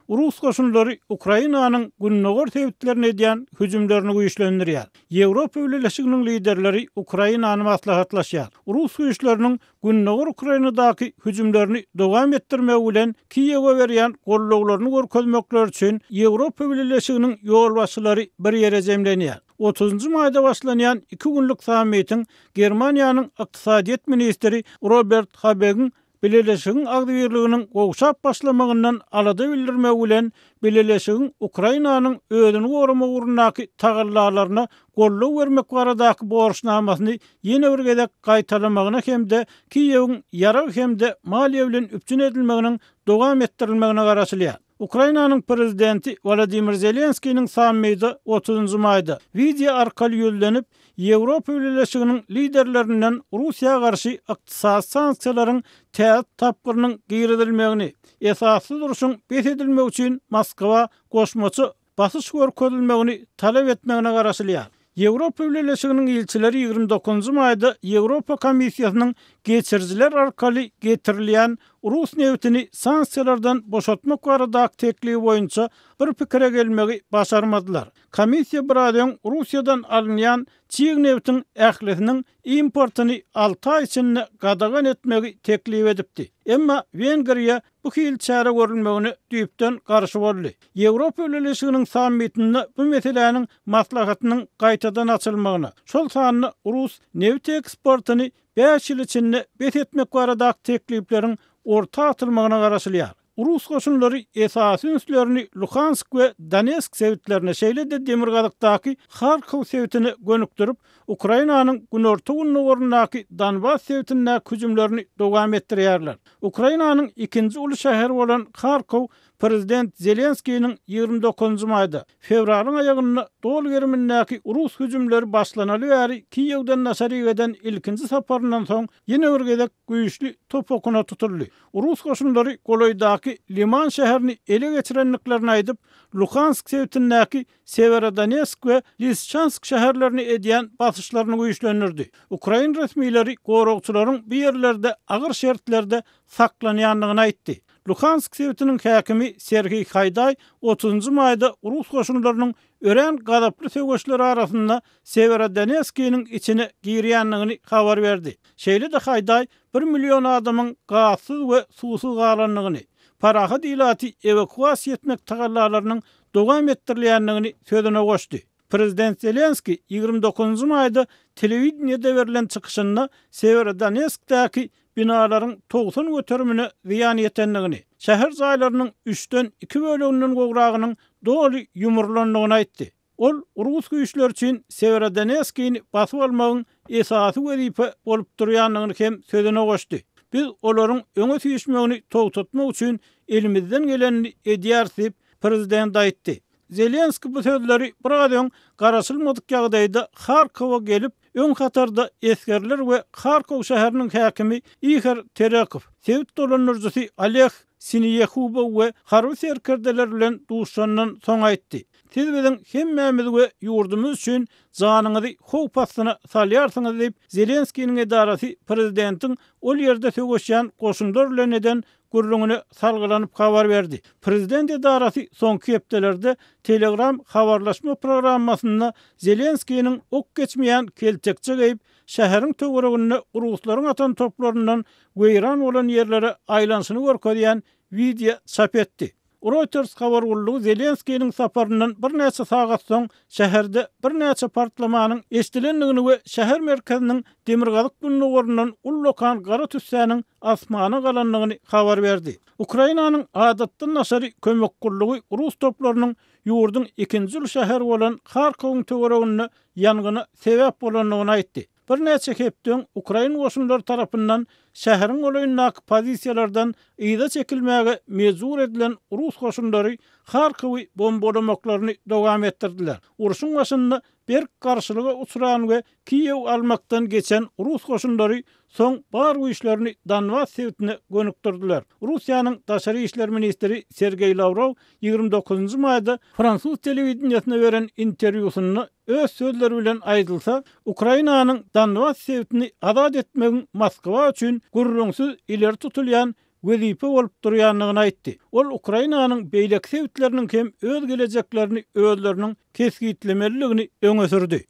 Rus goşunlary Ukrainanyň gündogar sebitlerine edýän hüjümlerini güýçlendirýär. Ýewropa Bileleşiginiň liderleri Ukrainany maslahatlaşýar. Rus güýçleriniň gündogar Ukrainadaky hüjümlerini dowam etdirmegi bilen Kiýewe berýän gollawlaryny görkezmekleri üçin Ýewropa Bileleşiginiň ýolbaşçylary bir ýere jemlenýär. Otuzynjy maýda başlanýan iki günlük sammitiň Germaniýanyň ykdysadyýet ministri Robert Habegiň Bileleşigiň agzybirliginiň gowşap başlamagyndan alada bildirmegi bilen Bileleşigiň Ukrainanyň özüni goramak ugrundaky tagallalaryna goldaw bermek baradaky borçnamasyny ýene bir gezek gaýtalamagyna hem-de Kiýewiň ýarag hem-de maliýe bilen üpjün edilmeginiň dowam etdirilmegine garaşylýar. Ukrainanyň prezidenti Wolodymyr Zelenskiniň sammite otuzynjy maýda wideo arkaly ýüzlenip, Ýewropa Bileleşiginiň liderlerinden Russiýa garşy ykdysady sanksiýalaryň täze tapgyrynyň girizilmegini, esassyz urşuň bes edilmegi üçin Moskwa goşmaça basyş görkezilmegini talap etmegine garaşylýar. Ýewropa Bileleşiginiň ilçileri 29 maýda Ýewropa Komissiýasynyň geçirijiler arkaly getirilýän rus nebitini sanksiýalardan boşatmak baradaky teklibi boýunça bir pikire gelmegi başarmadylar. Komissiýa biraz öň Russiýadan alynýan çig nebitiň ählisiniň importyny alty aý içinde gadagan etmegi teklip edipdi. Emma Wengriýa bu hili çäre görülmegine düýpden garşy boldy. Ýewropa Bileleşiginiň sammitinde bu meseläniň maslahatynyň gaýtadan açylmagyna, şol sanda rus nebit eksportyny bäş ýyl içinde bes etmek baradaky teklipleriň orta atylmagyna garaşylýar. Rus goşunlary esasy ünslerini Luhansk we Donetsk sebitlerine, şeýle-de demirgazykdaky Harkow sebitine gönükdirip, Ukrainanyň günorta-gündogaryndaky Donbas sebitindäki hüjümlerini dowam etdirýärler. Ukrainanyň ikinji uly şäheri bolan Harkow prezident Zelenskiniň 29 maýda, fewralyň aýagynda doly gerimindäki rus hüjümleri başlanaly bäri Kiýewden daşaryk eden ilkinji saparyndan soň ýene bir gezek güýçli top okuna tutuldy. Rus goşunlary golaýdaky Liman şäherini ele geçirendiklerini aýdyp, Luhansk sebitindäki Sewerodonetsk we Lisçansk şäherlerine edýän basyşlaryny güýçlendirdi. Ukrain resmileri goragçylaryň bu ýerlerde agyr şertlerde saklanýandygyny aýtdy. Luhansk sebitiniň häkimi Serhiý Haýdaý otuzynjy maýda rus goşunlarynyň örän gazaply söweşler arasynda Sewerodonetskiniň içine girýändigini habar berdi. Şeýle-de Haýdaý bir million adamyň gazsyz we suwsuz galandygyny, parahat ilaty ewakuasiýa etmek tagallalarynyň dowam etdirilýändigini sözüne goşdy. Prezident Zelenskiý 29 maýda telewideniýede berlen çykyşynda Sewerodonetskdäki binalaryň 90 göterimine zyýan ýetendigini, şäher jaýlarynyň üçden iki böleginden gowragynyň doly ýumrulandygyny aýtdy. Ol rus güýçleri üçin Sewerodonetskini basyp almagyň esasy wezipe bolup durýandygyny hem sözüne goşdy. Biz olaryň öňe süýşmegini togtatmak üçin elimizden gelenini edýäris diýip, prezident aýtdy. Zelenskiý bu sözleri biraz öň garaşylmadyk ýagdaýda Harkowa gelip, öň hatarda esgerler we Harkow şäheriniň häkimi Ihor Terekow, sebit dolandyryjysy Oleg Sineýehubow we harby serkerdeler bilen duşandan soň aýtdy. Siz biziň hemmämiz we ýurdumyz üçin janyňyzy howp astyna salýarsyňyz diýip, Zelenskiniň edarasy prezidentiň ol ýerde söweşýän goşunlar bilen eden gürrüňine salgylanyp habar berdi. Prezident edarasy soňky hepdelerde Telegram habarlaşma programmasynda Zelenskiniň ok geçmeýän keltekçe geýip, şäheriň töwereginde ruslaryň atan toplaryndan weýran bolan ýerlere aýlanyşyny görkezýän wideo çap etdi. Reuters habar gullugy Zelenskiniň saparyndan birnäçe sagat soň şäherde birnäçe partlamanyň eşidilendigini we şäher merkeziniň demirgazyk-gündogaryndan ullakan gara tüssäniň asmana galandygyny habar berdi. Ukrainanyň adatdan daşary kömek gullugy rus toplarynyň ýurduň ikinji uly şäheri bolan Harkowyň töwereginde ýangyna sebäp bolandygyny aýtdy. Birnäçe hepde öň ukrain goşunlary tarapyndan şäheriň golaýyndaky pozisiýalardan yza çekilmäge mejbur edilen rus goşunlary Harkowy bombalamaklaryny dowam etdirdiler. Urşuň başynda berk garşylyga uçran we Kiýew almakdan geçen rus goşunlary soň bar güýçlerini Donbas sebitine gönükdirdiler. Russiýanyň daşary işler ministri Sergeý Lawrow 29 maýda fransuz telewideniýesine beren interwýusynda Öz sözleri bilen aýdylsa, Ukrainanyň Donbas sebitini azat etmegiň Moskwa üçin gürrüňsiz ileri tutulýan wezipe bolup durýandygyny aýtdy. Ol Ukrainanyň beýleki sebitleriniň hem öz gelejeklerini özleriniň kesgitlemelidigini öňe sürdi.